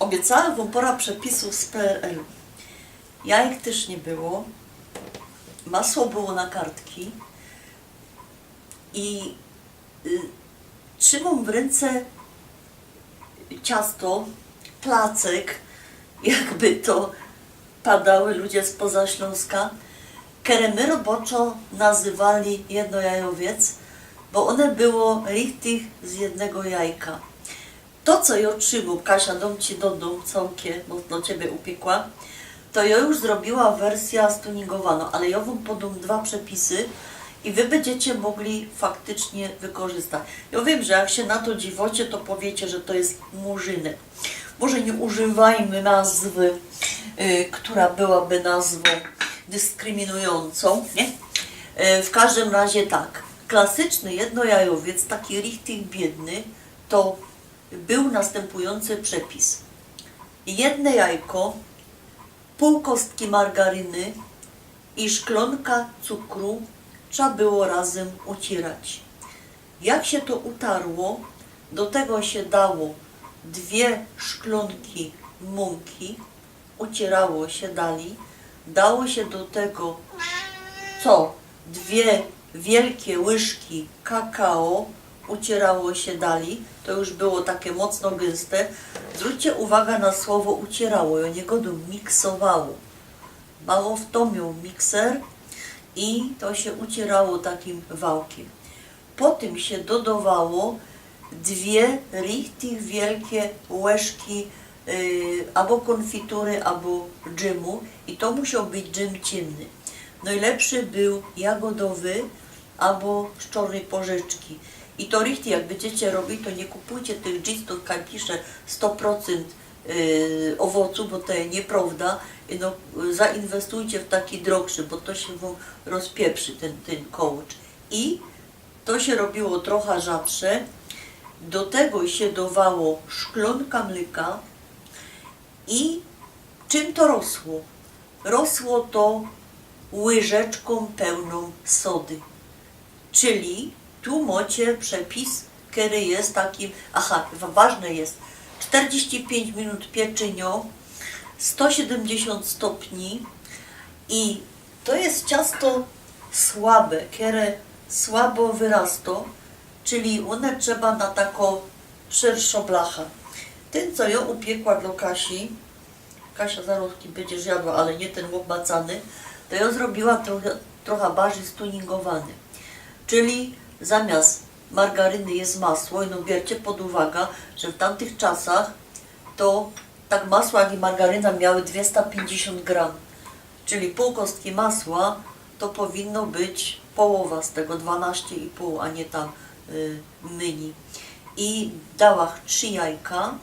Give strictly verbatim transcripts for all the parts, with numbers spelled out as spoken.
Ôbiecałam wōm pora przepisōw z P R L-u. Jajek tyż niy było. Masło było na kartki. I y, trzimōm w rynce ciasto, placek, jakby to padały ludzie spoza Ślōnska, kere my roboczo nazywali jednojajowiec, bo ône było richtig z jednego jajka. To, co jŏ trzimōm, Kasia, dōm ci, dodōm całkie, bo dlŏ ciebie upiekła, to jŏ już zrobiła wersyjŏ stuningowano, ale jŏ wōm podōm dwa przepisy i wy bydziecie mogli faktycznie wykorzystać. Jŏ wiym, że jak sie na to dziwocie, to powiecie, że to je murzynek. Może niy używajmy nazwy, y, ktora byłaby nazwōm dyskryminujōncōm, niy? Y, w kożdym razie tak, klasyczny jednojajowiec, taki richtig biydny, to bōł nastympujōncy przepis. Jedne jajko, pōł kostki margaryny i szklōnka cukru trza było razym ucierać. Jak sie to utarło, do tego sie dało dwie szklōnki mōnki, ucierało sie dalij, dało sie do tego co? Dwie wielkie łyżki kakao, ucierało sie dalij, to już było take mocno gynste. Zrōczcie uwaga na słowo ucierało, jŏ niy godōm miksowało. Mało fto mioł mikser i to sie ucierało takim wałkiym. Potym sie dodowało dwie richtig wielkie łyżki, y, abo kōnfitury, abo dżymu i to musioł być dżym ciymny. Nojlepszy bōł jagodowy abo z czŏrnyj porzeczki. I to richtig, jak bydziecie robić, to niy kupujcie tych dżistōw, kaj pisze sto procynt, y, owocu, bo to je niyprŏwda. No, zainwestujcie w taki drogszy, bo to sie wōm rozpieprzy, tyn, tyn kołycz. I to sie robiło trocha rzadsze. Do tego sie dowało szklōnka mlyka. I czym to rosło? Rosło to łyżeczkōm pełnōm sody. Czyli tu mŏcie przepis, kery je takim, aha, wa-, ważne je, sztyrdziści piyńć minut pieczyniŏ, sto siedymdziesiōnt stopni i to je ciasto słabe, kere słabo wyrasto, czyli ône trzeba na tako szerszŏ blacha. Tyn, co jŏ upiekła dlŏ Kasi, Kasia, zarŏzki bydziesz jadła, ale niy tyn ôbmacany, to jŏ zrobiła trocha, trocha bardzij stuningowany. Czyli zamiast margaryny je masło i no bierzcie pod uwaga, że w tamtych czasach to tak masło, jak i margaryna miały dwiesta piyńćdziesiōnt gram. Czyli pōł kostki masła to powinno być połowa z tego, dwanaście i pōł, a niy tam, y, mynij. I dałach trzi jajka,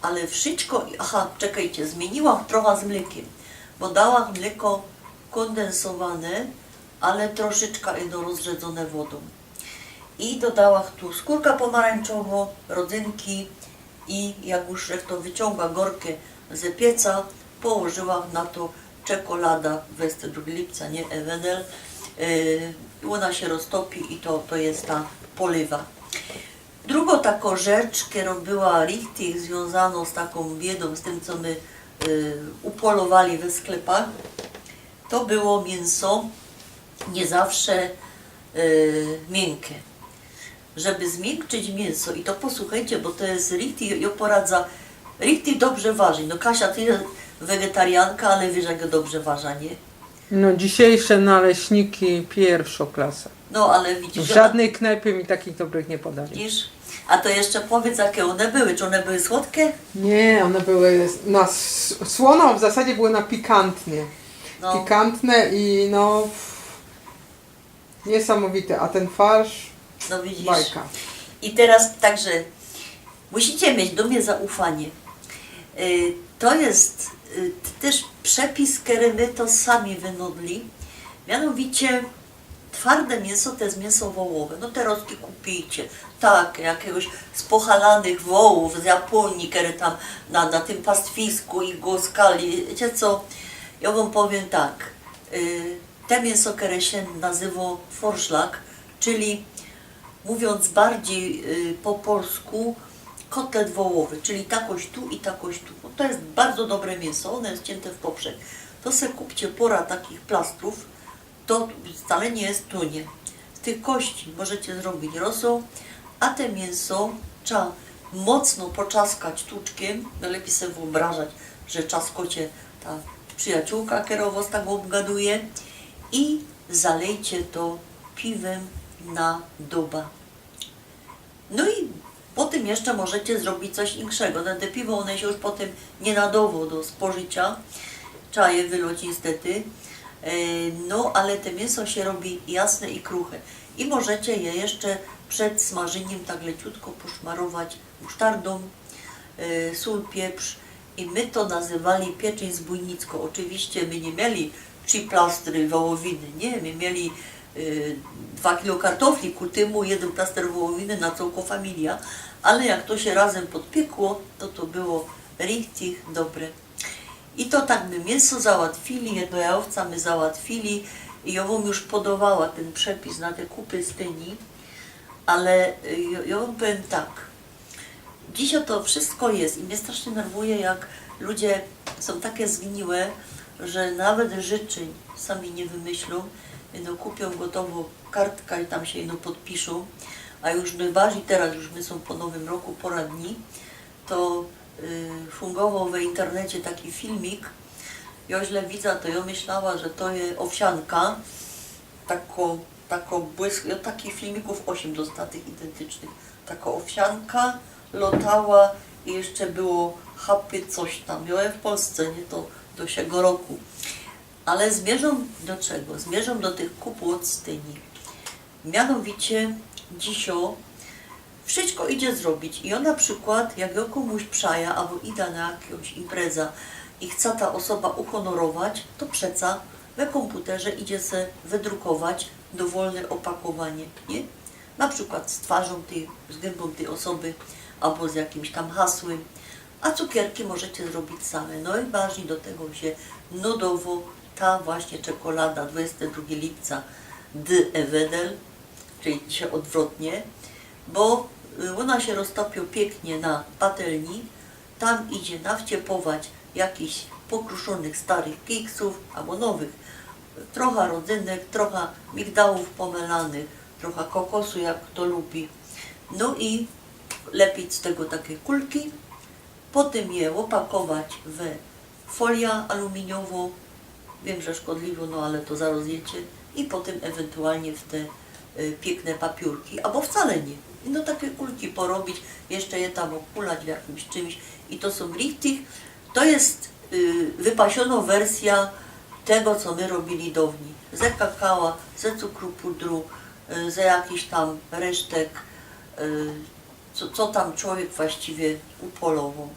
ale wszysko, aha, czekejcie, zmiyniłach trocha z mlykiym, bo dałach mlyko kōndensowane, ale troszeczka jedno rozrzedzone wodōm. I dodałach tu skōrka pomarańczowŏ, rodzynki i jak już żech to wyciōngła gorkie ze pieca, położyłach na to czekolada, dwudziestego drugiego lipca, niy, Ewenel. Yy, ôna sie roztopi i to, to je ta polywa. Drugŏ takŏ rzecz, kerŏ była richtig zwiōnzanŏ z takōm biydōm, z tym, co my, yy, upolowali we sklepach, to było miynso niy zawsze, yy, miynkkie. Żeby zmiynkczyć miynso, i to posłuchejcie, bo to je richtig, jŏ poradzã, richtig dobrze warzić. No Kasia, ty je wegetarianka, ale wiysz, jak jŏ dobrze warza, niy? No, dzisiejsze naleśniki, pierwszô klasa. No, ale widzisz, W żadnej knajpie mi takich dobrych nie podali. Widzisz? A to jeszcze powiedz, jakie ône były. Czy ône były słodkie? Nie, one były na s-, słono, a w zasadzie były na pikantnie. No. Pikantne i no, niesamowite. A ten farsz, No widzisz. Bajka. I teraz także musicie mieć do mnie zaufanie. Y, to jest, y, t-, też przepis, kery my to sami wynudli. Mianowicie twarde miynso to jest miynso wołowe. No terŏzki kupijcie, tak, jakigoś z pochalanych wołōw z Japonii, kery tam na, na tym pastwisku ich głaskali. Wiycie co? Jŏ wōm powiym tak. Y, te miynso, kere sie nazywŏ forszlag, czyli, mōwiōnc bardzij, y, po polsku, Kotlet wołowy, czyli ta kość tu i ta kość tu. No to jest bardzo dobre mięso, ono jest cięte w poprzek. To se kupcie pora takich plastrów, to wcale nie jest tunie. Z tych kości możecie zrobić rosoł, a te mięso trzeba mocno poczaskać tuczkiem. Najlepiej sobie wyobrażać, że czaskocie ta przyjaciółka, kerowo z tak obgaduje, i zalejcie to piwem na doba. No i po tym jeszcze możecie zrobić coś inkszego. No, te piwo, one się już potem nie nadowo do spożycia. Trzeba je wyloć niestety. E, No, ale te mięso się robi jasne i kruche. I możecie je jeszcze przed smażeniem tak leciutko poszmarować musztardą, e, sól, pieprz. I my to nazywali pieczeń zbójnicką. Oczywiście my nie mieli trzy plastry wołowiny, nie, my mieli y, dwa kilo kartofli ku tymu, jeden plaster wołowiny na całkõ familiã, ale jak to się razem podpiekło, to to było richtig dobre. I to tak my mięso załatwili, jedno jajowca my załatwili i ja wam już podawała ten przepis na te kupy z Tyni, ale y, ja, ja wam powiem tak. Dzisiaj to wszystko jest i mnie strasznie nerwuje, jak ludzie są takie zgniłe, że nawet życzeń sami nie wymyślą, no, kupią gotową kartkã i tam się ino podpiszą, a już najbardziej teraz, już my są po nowym roku, pora dni, to y, fungował w internecie taki filmik, ja źle widzę, to ja myślała, że to jest owsianka, tako, tako błysk, ja takich filmików osiem dostatych identycznych. Tako owsianka lotała i jeszcze było happy coś tam. Ja w Polsce, nie, to do siego roku. Ale zmierzam do czego? Zmierzam do tych kupłot z Tyni. Mianowicie dzisiej wszystko idzie zrobić i ja na przykład, jak ja komuś przaja albo idę na jakąś imprezę i chcę ta osoba uhonorować, to przeca we komputerze idzie se wydrukować dowolne opakowanie, nie? Na przykład z twarzą tej, z gębą tej osoby albo z jakimś tam hasłem. A cukierki możecie zrobić same. No i ważnie do tego się nudowo ta właśnie czekolada dwudziestego drugiego lipca d e wedel, czyli dzisiaj odwrotnie, bo y, ona się roztopiła pięknie na patelni. Tam idzie nawciepować jakichś pokruszonych starych keksów albo nowych. Trochę rodzynek, trochę migdałów pomelanych, trochę kokosu, jak kto lubi. No i lepić z tego takie kulki. Potem je opakować we foliã aluminiową. Wiem, że szkodliwą, no ale to zaroz jecie. I potem ewentualnie w te y, piękne papiórki, albo wcale nie. I no takie kulki porobić, jeszcze je tam okulać w jakimś czymś. I to są richtig, to jest y, wypasiono wersja tego, co my robili dawniej. Ze kakała, ze cukru pudru, y, ze jakichś tam resztek, y, co, co tam człowiek właściwie upolował.